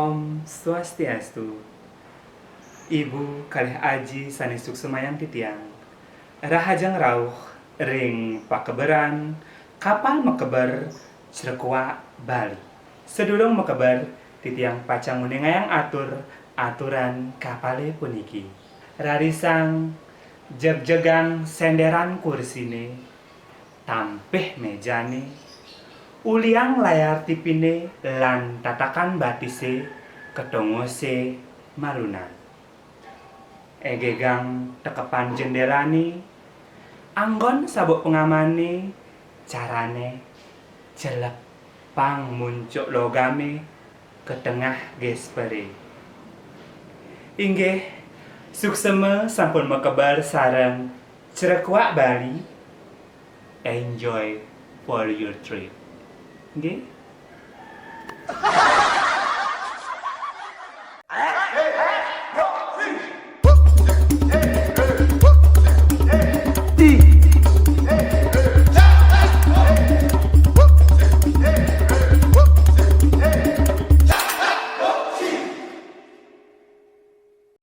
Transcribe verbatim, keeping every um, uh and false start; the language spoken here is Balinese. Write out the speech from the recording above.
Om Swastiastu. Ibu kalih aji sane suksemayang titiang. Rahajeng rauh ring pakeberan kapal mekeber Crekuak Bali. Sadurung mekeber, titiang pacang nguningayang atur aturan kapale puniki. Rarisang jegjegang senderan kursine, tampih mejane, uliang layar tipine lan tatakan batise katongose malunan. Egegang tekepan jendelane, anggon sabuk pengamane, carane celepang muncuk logame ka tengah gespere. Inggih, suksema sampun makeber sareng Crekuak Bali. Enjoy for your trip. Nggih.